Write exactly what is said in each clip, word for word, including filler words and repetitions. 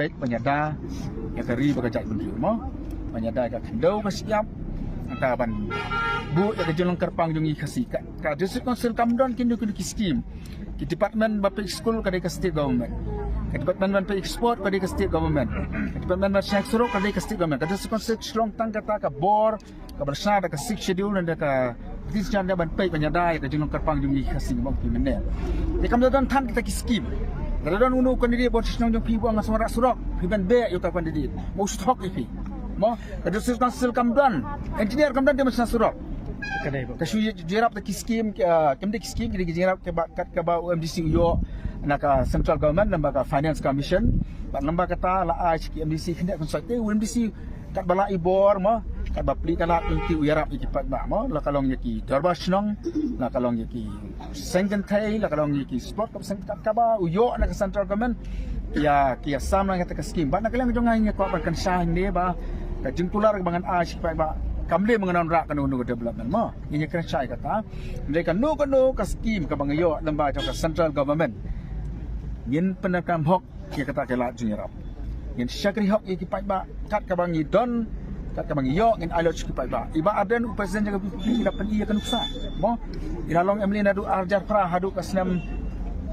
peit ban ïada ïa ka ri bad ka jaitbynriew mo. Ban ïada ïa ka khyndew ka shyiap, nangta ban buh ïa ka jinglong kyrpang jong ngi Khasi. Ka, ka District Council kam don kino kino ki skim. Ki department ba peit skul ka dei ka state government. Ka department ban peit sport ka dei ka state government. Ka department ban shna surok ka dei ka state government. Ka District Council shlong tang kata ka bor kaba la shna da ka Sixth Schedule, da ka British, da ban peit ban ïada ïa ka jinglong kyrpang jong ngi Khasi mo, ki mynne. Te kam da don than kita ki skim. Lada don uno u candidate bor shnong jong phi ba nga sngewrah surok, phi ban beh ïa uta u candidate. Mo, u shu thok ïa phi. Mo, ka District Council kam don engineer, kam don te ban shna surok. Ka dei ba ka shu ïarap da ki skim, ah, kam dei ki skim, ki dei ki jingïarap kaba, kat kaba u M D C u ïoh na ka Central Government, lem bad ka Finance Commission. Bad lem bad kata la ai sha ki M D C khyndiat khyndiat, te u M D C katba lah i bor mo, katba plie ka lad, u ïarap ïa ki paidbah mo, la ka long ïa ki dorbar shnong, la ka long ïa ki seng kynthei, la ka long ïa ki sport, kaba seng, kat kaba u ïoh na ka Central Government, ïa ki ïa sam lang kata ka skim. Bad na ka liang jong nga, nga kwah ban kynshai ne ba ka jingkular kaba ngan ai sha ki paidbah kam dei ba ngan wanrah kano kano ka development mo. Ngin ïa kren shai kata. Hynrei kano kano ka skim kaba ngi ïoh lyngba jong ka Central Government, ngin pyndonkam hok ïa kata ka lad jingïarap. Ngin shakri hok ïa ki paidbah, kat kaba ngi don, kat kaba ngi ïoh, ngin ai lut sha ki paidbah. I Bah Ardent, u president jong ka VPP, i la pyni ïa ka nuksa mo. I la long M L A naduh ar hajar phra haduh ka snem,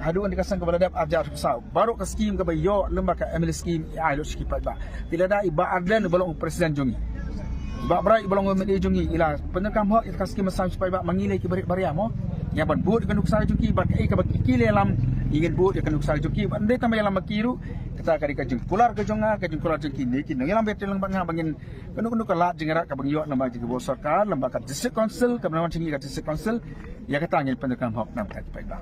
haduh kane ka snem kaba la dep, ar hajar arphew saw. Baroh ka skim kaba ïoh lyngba ka M L A skim, i ai lut sha ki paidbah. Te lada i Bah Ardent uba long u president jong ngi, i Bah Bright uba long u M L A jong ngi, i la pyndonkam hok ïa ka skim ba sam sha ki paidbah, ma ngi lei ki barit baria mo. Ngi hap ban bud ïa ka nuksa jong ki, bad kaei kaba ki, ki la ïalam, ngin bud ïa ka nuksa jong ki. Bad ym dei tang ba ïalam ma ki ruh, kata ka dei ka jingkular ka jong nga, ka jingkular jong ki ne ki nongïalam ba ïatrei lang bad nga, ba ngin, kano kano ka lad jingïarap kaba ngi ïoh na ka bynta ka sorkar, lem bad ka District Council, kaba wan sha ngi ka District Council, ïa kata ngin pyndonkam hok na ka bynta ki paidbah.